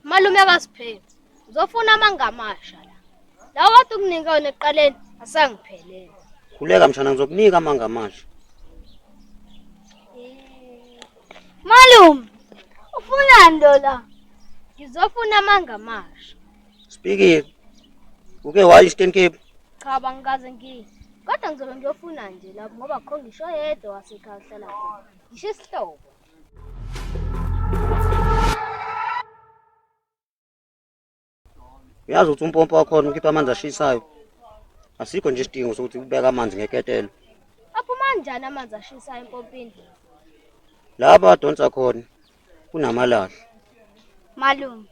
Malume kaSiphethu, uzofuna amanga amasha la. Lawa kade ukunika wona ekuqaleni asangiphelele. Khuleka mshana ngizokunika amanga amasha. Malume, ufunani lo la? Ngizofuna amanga amasha. Speaking. Uke waya Eastern Cape? Cha bangikaze ngiye. Kodwa ngizobe ngiyofuna nje lapho ngoba kho ngisho yedwa wasekhaya ohlala khona. Ngisho isihlobo. Uyazi ukuthi umpompo wakhona ukhipha amanzi ashisayo. Asikho nje isidingo sokuthi ubeke amanzi ngeketelo. Aphuma kanjani amanzi ashisayo empompini? Lapho adonsa khona kunamalahle. Malume,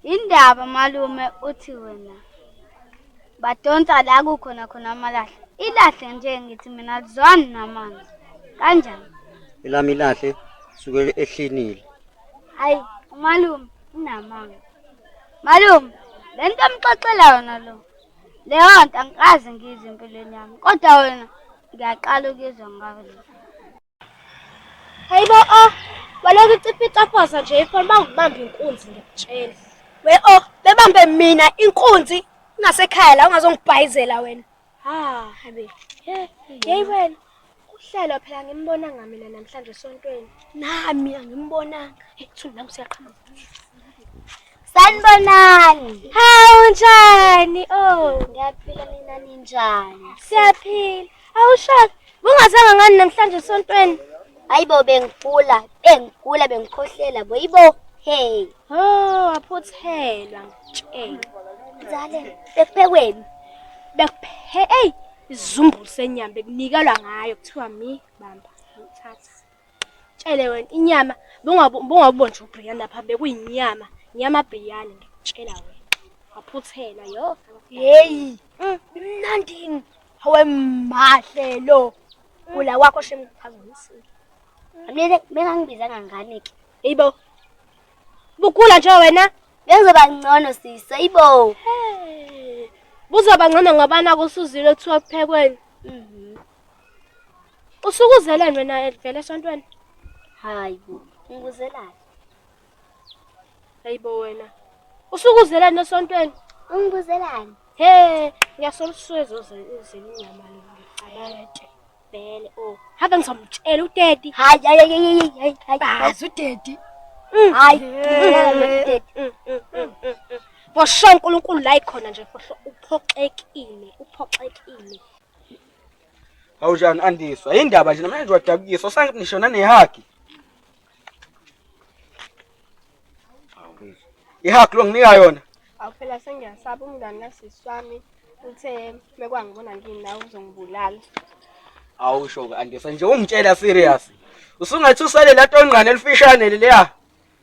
Indaba malume uthi wena badonsa la kukhona khona amalahle. Ilahle nje ngithi mina alizwani namanzi. Kanjani? Elami ilahle suke ehlinile. Hayi, umalume unamanga. Malume, le nto omxoxela yona lo. Leyo nto angikaze ngiyizwe empilweni yami. Kodwa wena ngiyaqala ukuyizwa ngawe. Hayibo oh, balokhu icipha icafaza nje ifoni bangibamba inkunzi ngiyakutshela. We oh, bebambe mina inkunzi ungasekhaya la ungazongibhayizela wena. Ha, habe. Hey wena. Uhlelo phela ngimbonanga mina namhlanje esontweni. Nami angimbonanga. Hey, thuna nami siyaqhamuka. Sanibonani. Hawu njani? Oh, Ngiyaphila nina ninjani? siyaphila. Awushaka. Bungazanga ngani namhlanje esontweni? Hayibo bengigula, bengigula bengikhohlela bo. Yibo. Hey. Oh, waphuthelwa ngitshela. Mzale, bekuphekweni. Bekuphe ey izumbulu senyama bekunikelwa ngayo kuthiwa mi bamba ngithatha. Tshele wena inyama bungawubona nje uBrian lapha bekuyinyama, nyama Brian ngikutshela wena. Waphuthelwa yo. Hey. Mnandi. Hawe mahle lo. Kula kwakho shem kuphazamisile. Mina bengangibizanga ngane ke. Hayibo. Bugula nje wena. Bengizoba ngcono sisi. Hayibo. Hey. Buzoba ngcono ngoba nakusuzile kuthiwa kuphekweni. Mhm. Usukuzeleni wena vele esontweni? Hayibo. Ngibuzelani? Hayibo wena. Usukuzeleni esontweni? Ungibuzelani? He, ngiyasola usuke uzozela inyama lo ngicabanga vele oh. Have ngizomtshela udaddy. Hayi hayi hayi hayi hayi. Bazi udaddy. Hayi, udaddy. For sure uNkulunkulu la ikhona nje for sure uphoxekile, uphoxekile. Awunjani Andiswa? Yindaba nje namhlanje wadabukisa usangithi ngisho nanehagi. Ihagi lo nginika yona. Awu phela sengiyasaba umngani kasisi wami uthe mekwangibona nginawe uzongibulala. Awusho ke Andiswa nje ungitshela serious. Usungathi usale la tongqane elifishane leya.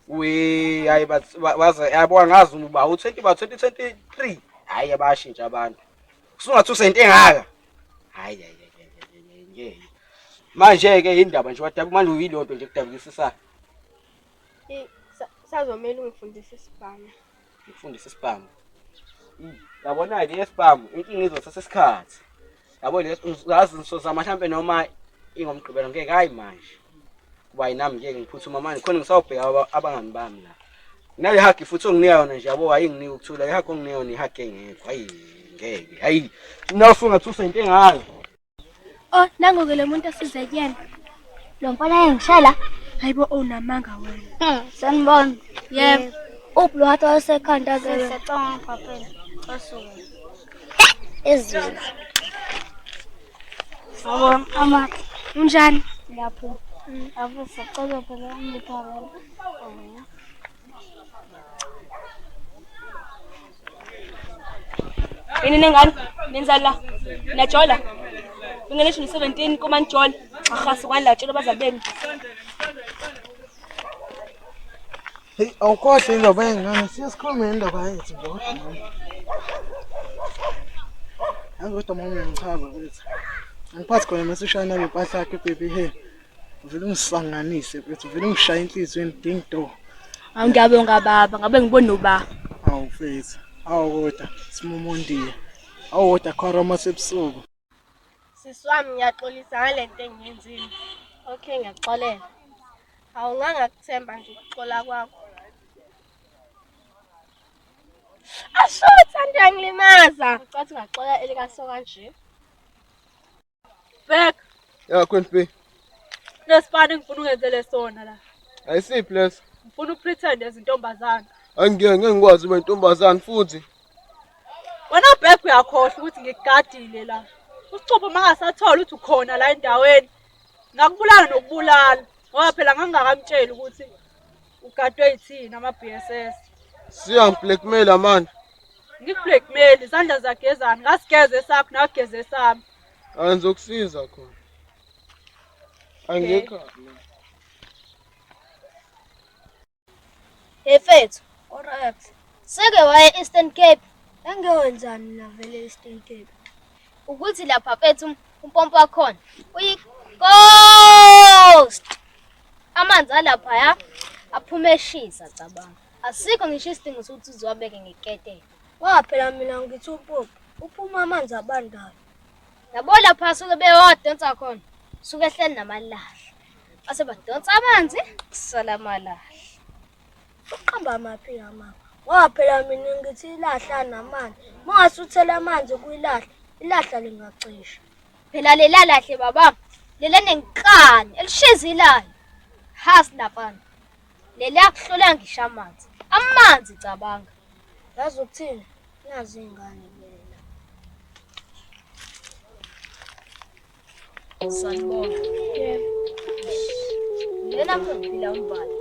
We hayi baze yabo angazi uba u20 ba 2023. Hayi abashintsha abantu. Usungathi usento engaka. Hayi hayi hayi ngeke. Manje ke indaba nje wadabu manje uyilonto nje kudabukisisa. Sazomela ungifundise isibhamu. Ngifundise isibhamu. Yabona ke isibhamu inkinga izothatha isikhathi. Yabo leso ngisozama mhlambe noma ingomgqibelo ngeke hayi manje. Kuba yinami ngeke ngiphuthuma manje khona ngisawubheka abangani bami la. Nale hug futhi onginika yona nje yabo ayinginiki ukuthula ihug onginika yona ihug engekho hayi ngeke hayi nawusungathusa into engayo. Oh, nango ke lo muntu asize kuyena. Lo mfana engishela. Hayibo unamanga wena. Sanibona. Yebo. Uphi lo hathi wasekhanda ke? Siyacabanga ngiphaphela. Casuka. Ezweni. Sawubona amahle. Unjani? Ngiyaphuma. Ave sicela phela ungipha wena. Yini nengane? Nenzani la? Niyajola? Ningene ngisho 17 kuma nijola. Aha sukani la tshela abazali benu. Hey, awukhohle indaba yengane, siye sikhulume ngendaba yethu nje kodwa mama. Yazi kodwa mama uyangichaza mfethu. Angiphathi khona mase ushaya nale mpahla yakho baby hair. Uvele ungisanganise mfethu, uvele ungishaye enhliziyweni ding do. Awu ngiyabonga baba, ngabe ngibona uba. Awu mfethu, awu kodwa simumondiya. Awu kodwa khoroma sebusuku. Sisi wami ngiyaxolisa ngale nto engiyenzile. Okay, ngiyakuxolela. Awu ngangakuthemba nje ukuxola kwakho. Asho thanda uyangilimaza. Ucathi ngaxola elikasoka nje. Bhek, Ya Queen B. nesipani ngifuna ungenzele sona la. Ayisiphi leso? Ngifuna upretend ezintombazana. Angeke ngeke ngikwazi ube intombazane futhi. Wena Bhek uyakhohlwa ukuthi ngikugadile la. Usicupho mangasathola ukuthi ukhona la endaweni. Ngakubulala nokubulala ngoba phela ngangingakamtsheli ukuthi ugadwe yithina ama-BSS. Siyangi-blackmail manje. Ngikublackmail izandla zagezana ngasigeze esakho nageze esami. Angizokusiza khona. Angekho. Hey mfethu, Correct. seke waye Eastern Cape Engewenzani mina vele Eastern Cape. ukuthi lapha mfethu umpompo wakhona uyi-ghost. Amanzi alaphaya aphuma eshisa cabanga. Asikho ngisho isidingo sokuthi uziwabeke ngeketela. Ngoba phela mina ngithi upopo uphuma amanzi abandayo. Yabo lapha suke bewadonsa khona, suke ehleli namalahle. Base badonsa amanzi, kusala amalahle. Uqamba amaphi amanga. Ngoba phela mina ngithi ilahla namanzi. Uma ungase uthele amanzi kwilahla, ilahla lingacisha. Phela lela lahle baba, lela nenkani elishizilayo. Hasi laphana. Lela kuhlola ngisho amanzi. Amanzi cabanga. Yazi ukuthini? Nazi iy'ngane vele la. Sanibona. Yebo. Lena mphila umbala.